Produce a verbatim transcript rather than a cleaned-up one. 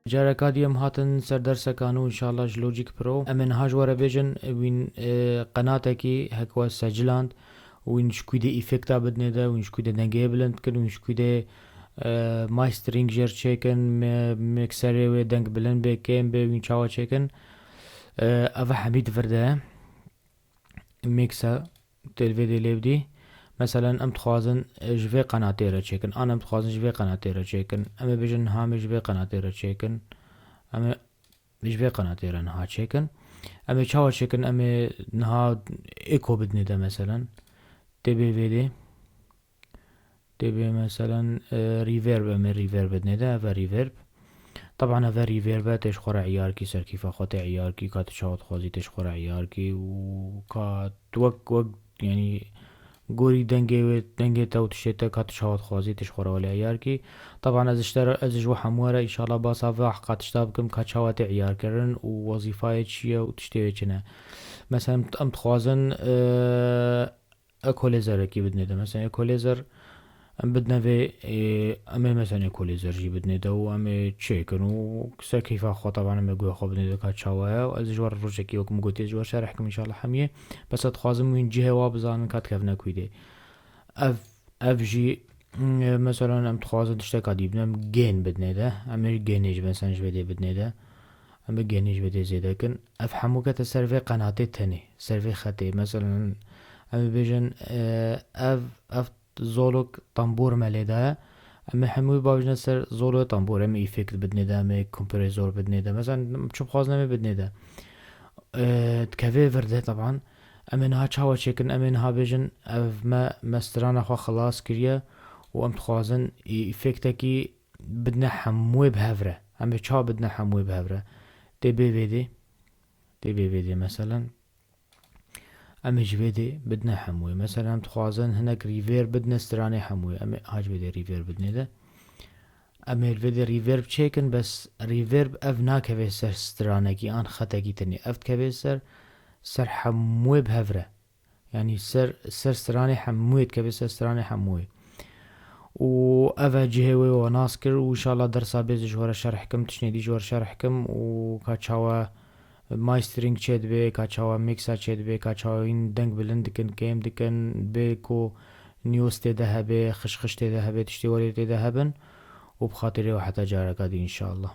Careka dî em hatin ser derseka nû, înşallah ji Logic Pro. Em ê niha ji we re bêjin, wîn, e, qenatekî heke we seciland, wîn ji kû de efekta bidinê de, wîn ji kû de dengê bilind bikin, wîn ji kû de, e, mastering jêr çêkin, me-, mixerê wê deng bilind bê, kêm bê, wîn çawa çêkin. E, ev hemî di vir de ye. Mix e, tê li vê dê lê bidî. Meselen, em dixwazin, e, ji vê qenatê re çêkin. An em dixwazin ji vê qenatê re çêkin. Em ê bêjin niha em ê ji vê qenatê re çêkin. Em ê ji vê qenatê re niha çêkin. Em ê çawa çêkin? Em ê niha eko bidinê de, meselen. Tê bê vê dê. Tê bê, meselen, e, reverb, em ê reverb bidinê de, ev e reverb. Teban ev e reverb e, tê ji xwe re eyar kî, ser kîfa xwe tê eyar kî, ka tu çawa dixwazî tê ji xwe re eyar kî û ka tu wek, wek, yanî gorî dengê wê, dengê te û tiştê te, ka tu çawa dixwazî tê ji xwe re welê eyar kî. Teban ez ji te re, ez ji we hemû re, înşallah, basa vê ehqa tişta bikim, ka çawa tê eyar kirin û wezîfayê çi ye û tiştê wê çi ne. Meselen, em dixwazin, e, equalizerekî bidinê de. Mesela equalizer em bidine vê, e, em ê mesela equalizer jî bidinê de û em ê çêkin û ser keyfa xwe, teban em ê guhê xwe bidinê de ka çawa ye. Ez ji we re rojekî, wek min gotî, ez ji we re şerh kim înşallah hemiyê. Bes ez dixwazim wîn cihê wa bizanin ka dikevine kû de. Ev, ev jî, mm, mesela em dixwazin tişteka dî bidin, em gain bidinê de. Em ê gainê jî mesela ji vê dê bidinê de. Em ê gainê ji vê dê zêde kin. Ev hemû kete ser vê qenatê tenê, ser vê xetê. Meselen, em ê bêjin, e, ev, ev zolok tambor me lê daye. Em ê hemû bavêjine ser zolo tambor. Em ê efekt bidinê de, em ê kompresor bidinê de. Meselen, çi bixwazin em ê bidinê de. E, dikevê vir de, teban. Em ê niha çawa çêkin? Em ê niha bêjin, ev me, me strana xwe xilas kiriye û em dixwazin, e, efektekî bidine hemûyê bi hev re. Em ê çawa bidine hemûyê bi hev re? Tê bê vê dê. Tê bê vê dê, meselen. Em ê ji vê dê bidine hemûyê. Meselen, em dixwazin hinek reverb bidine stranê hemûyê. Em ê ha ji vê dê reverb bidinê de. Em ê li vê dê reverb çêkin, bes reverb ev nakeve ser stranekî an xetekî tenê. Ev dikeve ser, ser hemûyê bi hev re. Yanî ser, ser stranê hemûyê dikeve, ser stranê hemûyê. Û ev e cihê wê we nas kir û înşallah dersa bê ez ji we re şerh kim, tiştê dî ji we re şerh kim û ka çawa mastering çê dibe, ka çawa mixa çê dibe, ka çawa wîn deng bilind dikin, kêm dikin, bê ku nuance tê de hebe, xişxiş tê de hebe, tiştê welê tê de hebin û bi xatirê we heta careka dî înşallah.